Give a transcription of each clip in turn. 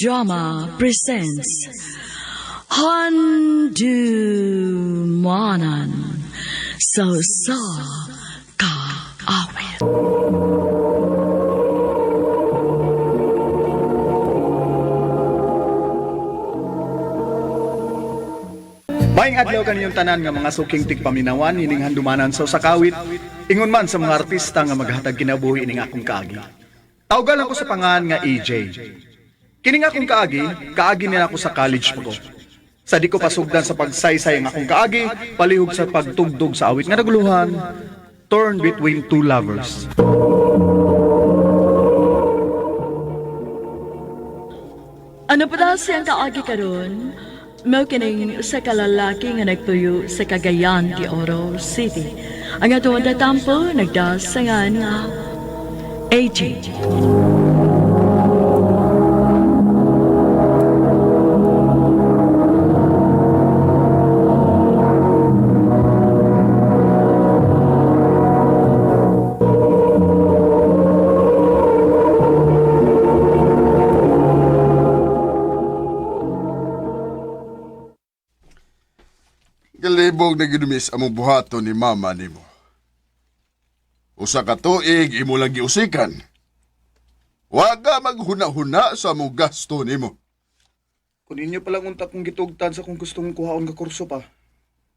Drama presents Handumanan sa Usa Ka Awit. Maayong adlaw kaninyong tanan nga mga suking tigpaminawan ining handumanan sa usakawit, ingon man sa mga artista nga maghatag kinabuhi ining akong kaagi. Tawgan lang ko sa pangan nga EJ. Kining akong kaagi, kaagi nila ako sa college pa ko. Sa di ko pasugdan sa pagsaysay ang akong kaagi, palihog sa pagtugdog sa awit nga naguluhan, Torn Between Two Lovers. Ano pa daw siyang kaagi karon? Mao kining usa ka lalaki nga nagtuyo sa Cagayan de Oro City. Ang atong tatampo nagdasangan nga AJ. Galibog na ginumis among buhaton ni mama nimo. Usa ka tuig imo lang giusikan. Wa ka maghuna-huna sa among gasto nimo. Kung inyo palang unta kong gitugtan sa kung gustong kuhaon nga kurso pa,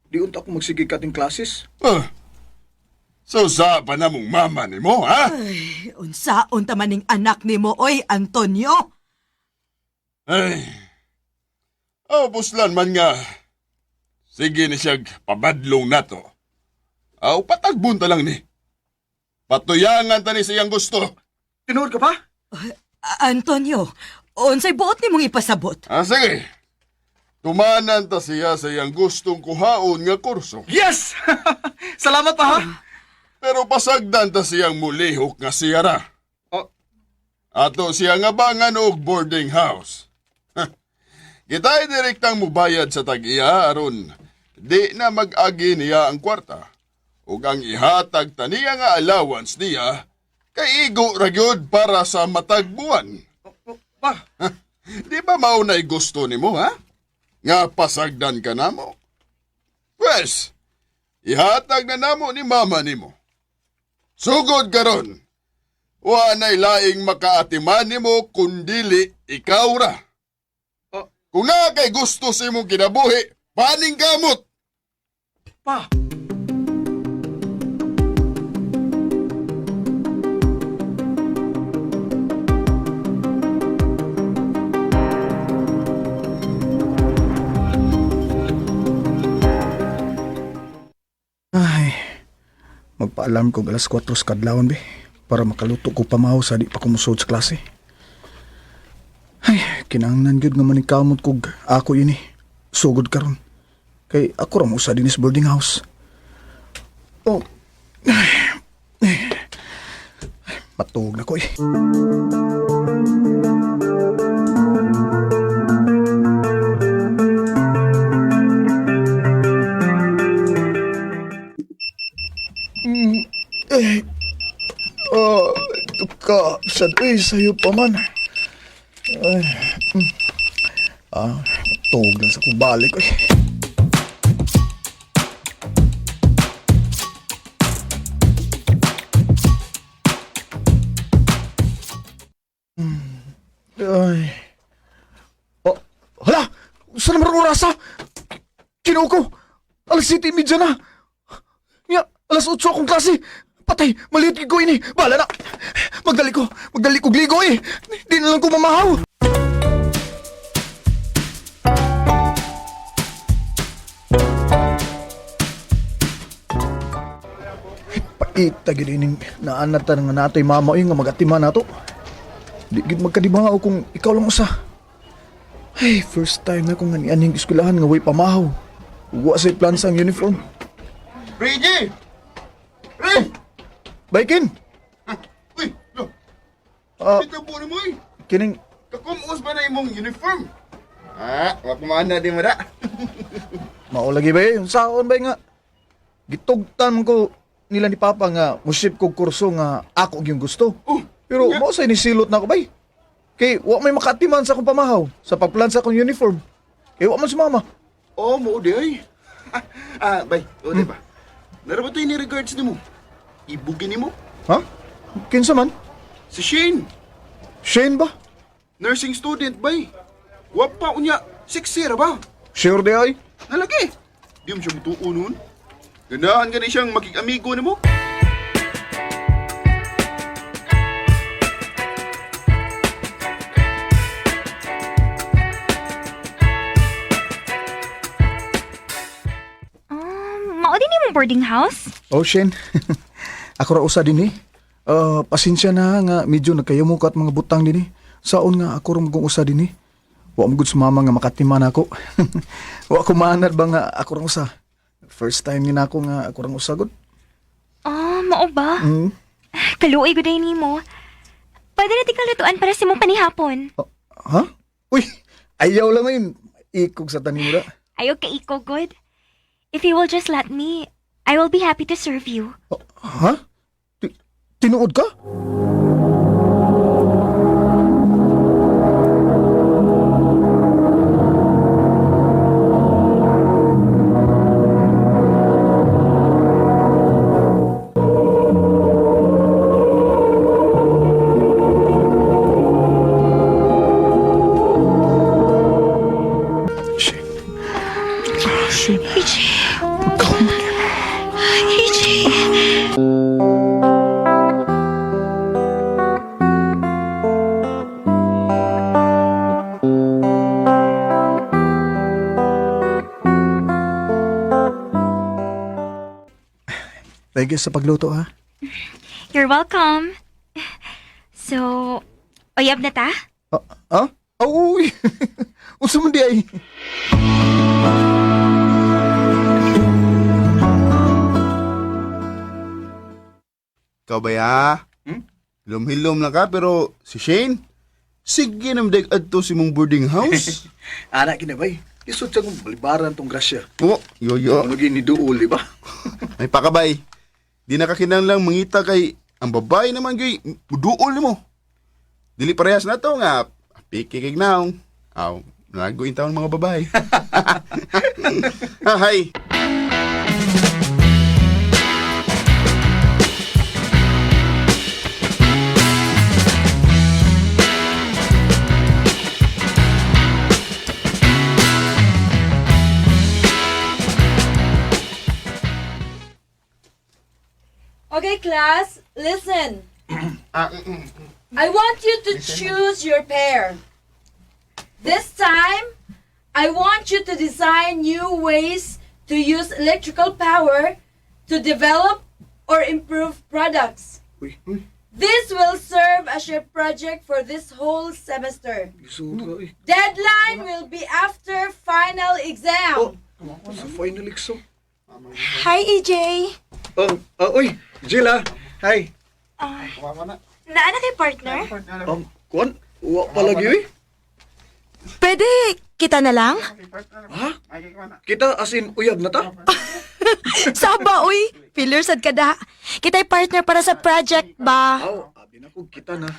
di unta akong magsige kating classes. Ah. So sa pa na mong mama nimo, ha? Unsaon ta maning anak nimo oy Antonio? Ay. Oh, buslan man nga. Sige ni siyag pabadlong nato. Aw, patagbon ta lang ni. Patuyangan ta ni siyang gusto. Tinuod ka pa? Antonio, unsay buot nimong ipasabot? Ah, sige. Tumanan ta siya sa iyang gustong kuhaon nga kurso. Yes! Salamat pa ha! Pero pasagdan ta siyang mulihok nga siyara. Oh. Ato siya nga bangan og boarding house. Kita'y direktang mubayad sa tag-iya aron di na mag-agi niya ang kwarta. Ug ang ihatag ta niya nga allowance niya kay igo ra gyud para sa matag buwan. Pa, Di ba mao na'y gusto nimo ha? Nga pasagdan ka namo. Pwes, ihatag na namo ni mama nimo. Sugod karon. Wa na'y laing makaatiman nimo kundili ikaw ra. Oh. Kung naa kay gusto sa imong kinabuhi, paning gamot. pa! Ay, magpa-alarm kog alas 4 sa kadlawon be para makaluto ko pamahaw sa di pa ko musuod sa klase. Ay, kinahanglan gyud nga manikamot kog ako ini. Sugod karon. Kay ako ra mo sa dinis boarding house. Oh. Ay, ay, ay, matuog na ko eh. Eh, oh, ka, sad, eh, sa'yo pa man. Ay, Ah, tuog lang sa kubalik, eh. Ay. Oh, hala! Saan naman ang oras, ah? Kinuko! Ko! Alas 7:30 na! Nga, alas 8 akong klase! Patay! Maliit ko ini! Bahala na! Magdali ko! Magdali ko gligo eh! Di na lang ko mamahaw! Paita gid ining naanatan nga natoy mama oy nga magatima nato. Di gid magkadibangaw kung ikaw lang usa. Ay, first time na kong ani-aning eskwelahan nga way pamahaw. Wa say plan sa ang uniform. Reggie! Pre! Baikin! Uy, lo. Ah. Ito po mo eh. Kining Kakumos ba na imong uniform? Ah, wa kumana di mo da. Mao lagi ba eh, yung saon ba nga? Gitugtan ko nila ni Papa nga musip kog kurso nga ako gyung gusto. Oh, Pero nga. mao say nisilot na ako bay. Kay wa may makatiman sa akong pamahaw sa pagplan sa akong uniform. Kay wa man si mama. Oh, mo di ay. Ah, bay, o di ba? Nara ba tayo ni regards nimo? Ibugin nimo? Ha? Kinsa man? Si Shane, Shane ba? nursing student bay. Wa pa unya, sexy ra ba? Sure di ay. Nalagi. Di mo siya mutuo nun. Ganahan gani siyang makig-amigo nimo. Mao din imong boarding house? Oh, Shane. Ako ra usa din eh. Pasensya na nga medyo nagkayumukat mga butang din eh. Saon nga ako ra magong usa din eh. Wa mo gud sa mama nga makatiman ako. Wa ko maanad ba nga ako ra usa. First time ni nako nga ako ra usa gud. Ah, mao ba? Mm. Kaluoy gud ay nimo. Pwede na tika lutuan para sa imong panihapon. Oh, ha? Uy, ayaw lang ngayon. Ikog sa tanim ra. Ayaw ka iko good. If you will just let me, I will be happy to serve you. Oh, ha? Tinuod ka? Shit. Shit. AJ. AJ. Thank you sa pagluto ha. You're welcome. So, uyab na ta? Ah, ah? Oh, uy. Unsa man di ay? Ikaw ba ya? Hmm? Hilom-hilom lang ka pero si Shane, sige namdag adto si mong boarding house. Ana kinabay. Isod sa kong balibaran tong grasya. Oh, yo yo. Ano gini duol, di ba? Ay pakabay. Di na ka kinahanglang mangita kay ang babae naman gay muduol nimo. Dili parehas na to nga piki kay naong. Aw, nago in taon mga babae. Ah, hi. Okay, class, listen. I want you to choose your pair. This time, I want you to design new ways to use electrical power to develop or improve products. Uy, This will serve as your project for this whole semester. isod ka, uy. Deadline will be after final exam. Oh, sa final exam. Hi, EJ. Oh, oh, uy, Jill ah. Hi. Naa na kay partner? Kuan, wa pa lagi uy. Pwede kita na lang? Ha? Kita as in uyab na ta? Saba, uy. Feeler sad ka da. Kita'y partner para sa project ba? Aw, abi na ko kita na.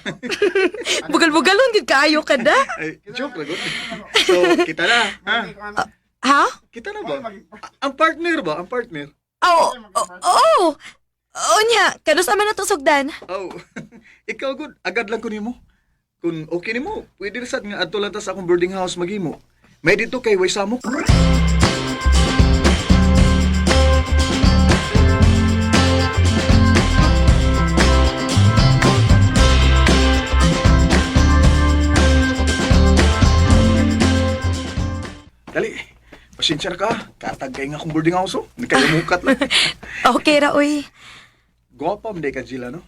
Bugal-bugalon gid kaayo ka da. Ay, joke lang gud. So, kita na, ha? Ha? Kita na ba? Ang partner ba? Ang partner? Oh, oh, oh. Oh, nya, kanus man na sugdan? Oh, ikaw gud, agad lang ko nimo. Kung okay nimo, pwede ra sad nga adto lang ta sa akong boarding house maghimo. May dito kay way samok. Dali. Pasensya na ka. Katag kay nga akong boarding house oh. Nagkayamukat lang. Okay ra, uy. Gwapa man ka Jila, no?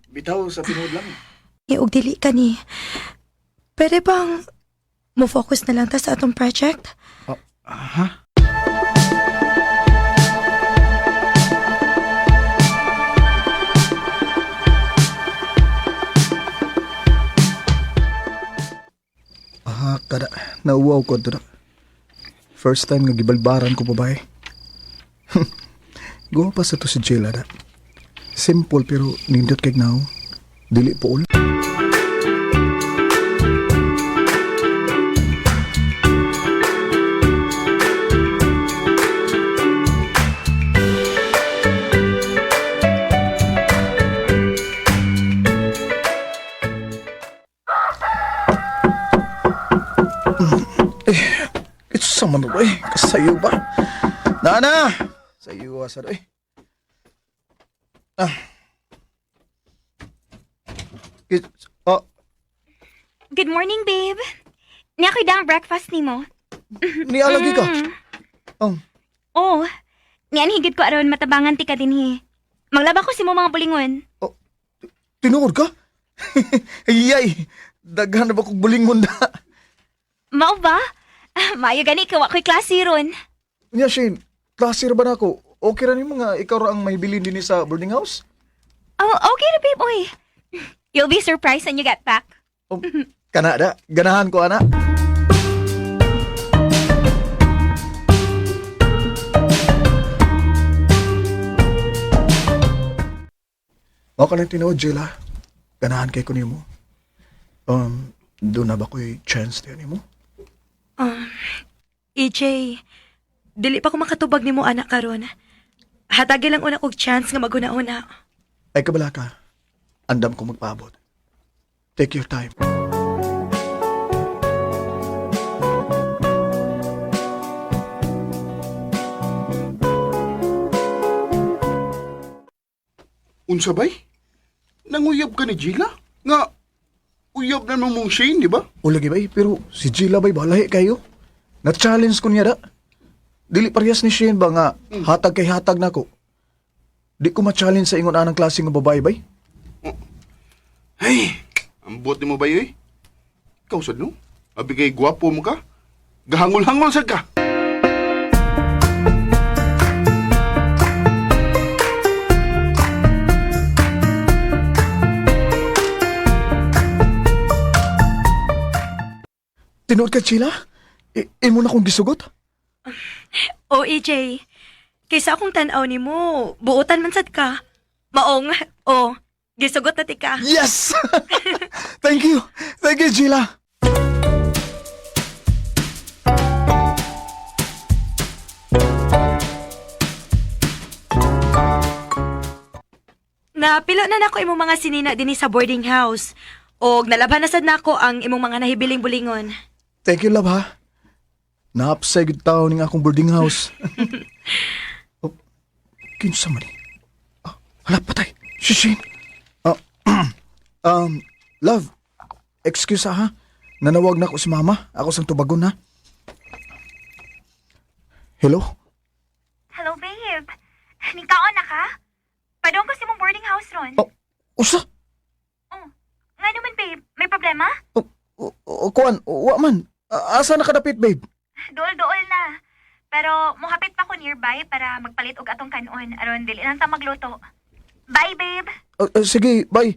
Bitaw sa tinuod lang. Og dili ka ni. Pwede bang mo-focus na lang ta sa atong project? Aha. Ah, kada. Nauwaw ko to. First time nga gibalbaran ko babae. Guwa pa sa to si Jela da. Simple pero nindot kay now. Dili po. Sa man eh, kasayo ba? Nana! Sayo sa eh. Ah. Oh, Good morning, babe. Niya ko'y dang breakfast nimo. nialagi ka. Oh, Oh, niyan higit ko aron matabangan ti ka dinhi. Maglaba ko si mo mga bulingon. tinuod ka? Ayay, daghan na ba kong bulingon na? Mao ba? Ah, maayo gani ka wa ko'y klase ron. Nya, Shane, klase ra ba na ako? Okay ra nimo nga ikaw ra ang mahibilin dinhi sa boarding house? Oh, okay ra babe, oy. You'll be surprised when you get back. Oh, kana da, ganahan ko ana. Mao ka lang tinuod, Jela. Ganahan kay ko nimo. Doon na ba ko'y chance tayo nimo? EJ, dili pa ko makatubag nimo anak karon. Hatagi lang una kog chance nga maguna-una. Ay kabala ka. Andam ko magpaabot. Take your time. Unsa bay? Nanguyab ka ni Gila? Nga, uyab na mong Shane, di ba? O lagi bay, pero si Gila bay balahi kayo. Na-challenge ko niya da. Dili parehas ni Shane ba nga hatag kay hatag nako. Di ko ma-challenge sa ingon anang klase nga babae bay. Hey, ambot ni mo ba eh? Ikaw sad no? Abi kay gwapo mo ka? Gahangol-hangol sad ka. Tinuod ka, Gila? Imo na kong gisugot? O EJ, kaysa akong tan-aw nimo, buotan man sad ka. Maong, o, gisugot na ti ka. Yes! Thank you. Thank you, Gila. Napilo na nako imong mga sinina dinhi sa boarding house. Og nalabhan na sad nako ang imong mga nahibiling bulingon. Thank you, love, ha? Naapsay gud tao ning akong boarding house. Oh, kinsa man ni? Ah, hala, patay. Si Shane. Ah, love, excuse ha? Nanawag na ako si mama. Ako sang tubagon, ha? Hello? Hello, babe. Nikaon na ka? Padong ko si mong boarding house ron. Oh, usa? Oh, nga naman, babe. May problema? Oh, oh, oh, kuan, wa man. Ah, asa na kadapit, babe? Dool-dool na. Pero muhapit pa ko nearby para magpalit og atong kanon aron dili lang ta magluto. Bye, babe. Ah, ah, sige, bye.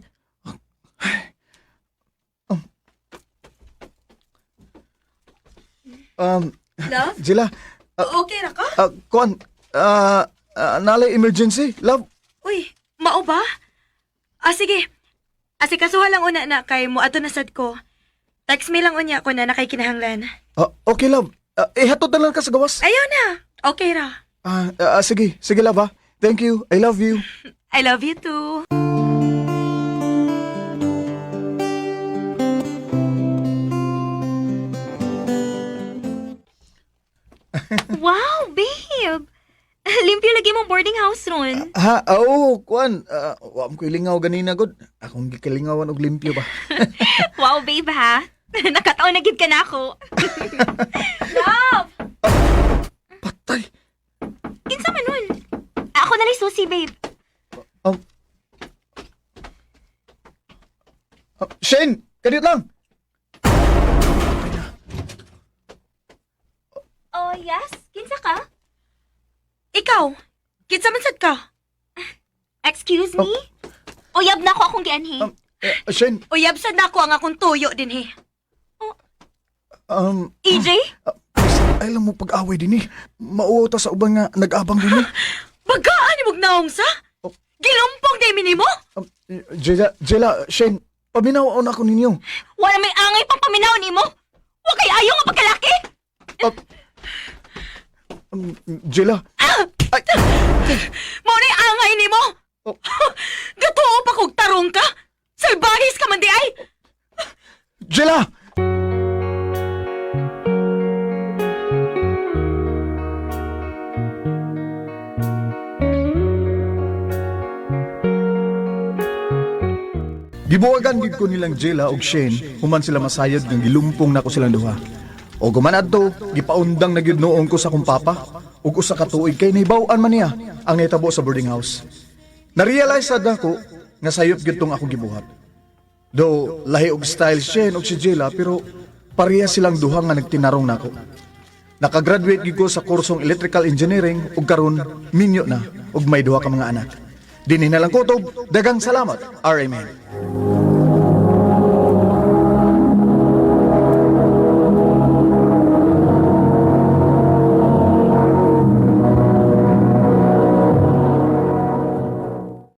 Um, Love? Jila, Okay ra ka? kuan, nalay emergency, love. Uy, mao ba? Ah, sige. Asikasuha lang una na kay mo ato na sad ko. Text me lang unya ko na nakay kinahanglan. Ah, okay, love. Ihatod na lang ka sa gawas. Ayaw na. Okay ra. Sige, sige, love, ah. Thank you. I love you. I love you too. Wow, babe. Limpyo lagi mong boarding house ron. Ha, oo, kuan. Wa mo ko ilingaw ganina, god. Akong gikilingawan og limpyo ba. Wow, babe ha. Nakataon na gid ka na ako. Love! Patay. Kinsa man nun? Ako na lang susi, babe. Shane, kadiyot lang. Oh, yes? Kinsa ka? Ikaw, kinsa man sad ka? Excuse me? Uyab na ako akong gianhi. Shane, Uyab sad nako ang akong tuyo dinhi. EJ? ay lang mo pag-away din eh. Mauaw ta sa uban nga nag-abang din eh. Bagaan ni mong naong sa? Gilumpong day minimo? Jela, Jela, Shane, paminaw na ako ninyo. Wala may angay pang paminaw nimo. Wa kay ayo nga pagkalaki. Jela, ay, Mao na angay nimo. Oh. Gatuo pa kog tarong ka? Salbahis ka man di ay. Jela! Gibuwagan gid ko nilang Jela og Shane human sila masayod nga gilumpong nako silang duha. Og human adto, gipaundang na gyud noon ko sa akong papa ug usa ka tuig kay nahibaw-an man niya ang nahitabo sa boarding house. Na-realize sad ako nga sayop gyud tong akong gibuhat. Do lahi og style Shane og si Jela, pero pareha silang duha nga nagtinarong nako. Nakagraduate gyud ko sa kursong electrical engineering ug karon minyo na ug may duha ka mga anak. Dinhi na lang kutob, daghang salamat. RMN.